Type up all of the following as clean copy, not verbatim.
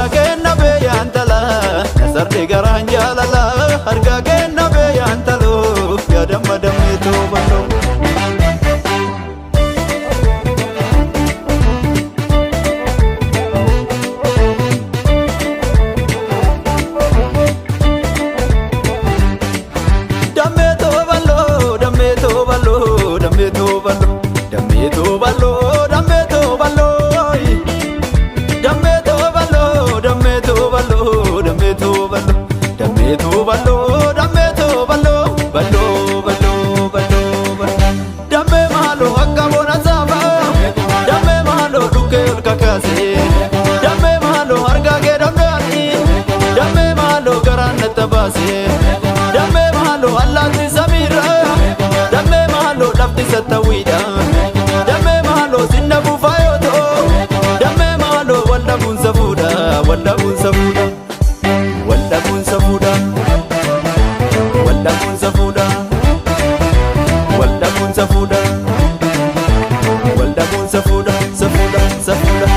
Argaa kenna beeyaan tala nasarri garaan jaalala argaa kenna beeyaan taloo yaadamma dammeetoo bal'oo. Dammeetoo bal'oo dammeetoo bal'oo dammeetoo bal'oo dammeetoo bal'oo dammeetoo bal'oo dammeetoo bal'oo dammeetoo bal'oo dammeetoo bal'oo dammeetoo bal'oo dammeetoo bal'oo bal'oo bal'oo bal'oo bal'oo dammee maaloo akka bona saafaa dammee maaloo dhukkee ol kakaasee dammee maaloo harkaa kee danda'anii dammee maaloo garaan natti baasee dammee maaloo allaatti samiirra dammee maaloo lafti sattawwiidha dammee maaloo sinna buufaa yoo ta'u dammee maaloo waldhabuun safuudha waldhabuun safuudha waldhabuun safuudha waldhabuun safuudha waldhabuun safuudha waldhabuun safuudha safuudha safuudha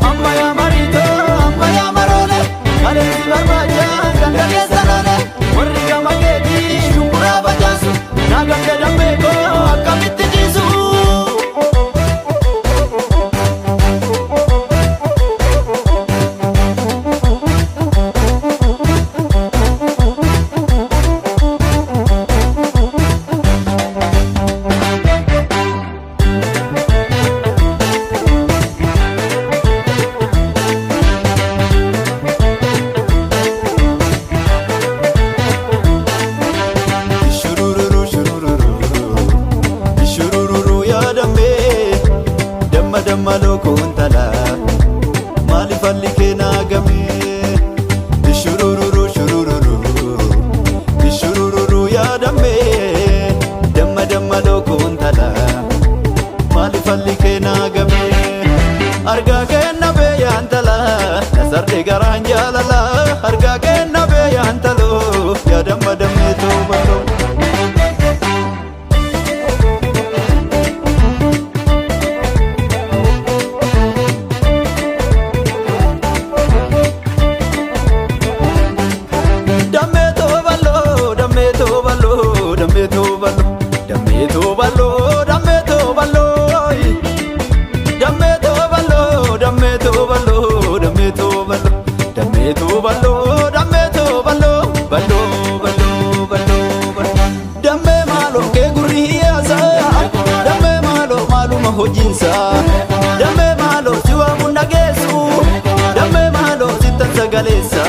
amma yaa mariitoo amma yaa maroole kaleessi barbaacha ganda keessa loole warri gama keetii shumburaa facaasu naa ganda dambeekoo akkamitti ciisu. Shurururu shurururu shurururu yaadamee damma damma lookoon tala maaliif alli keenaa gamee shurururu shurururu shurururu yaadamee damma damma lookoon tala maaliif alli keenaa gamee argaa kenna beeyaan tala nasarri garaan jaalala argaa kenna beeyaan taloo yaadamma dammeetoo bal'oo. Dammeetoo bal'oo dammeetoo bal'oo dammeetoo bal'oo dammeetoo bal'oo dammeetoo bal'oo dammeetoo bal'oo dammeetoo bal'oo dammeetoo bal'oo dammeetoo bal'oo dammeetoo bal'oo bal'oo bal'oo bal'oo bal'oo dammee maaloo kee gurri hiyyaasa dammee maaloo maaluma hojiinsa dammee maaloo si waamuun dhageessu dammee maaloo sittan sagaleessa.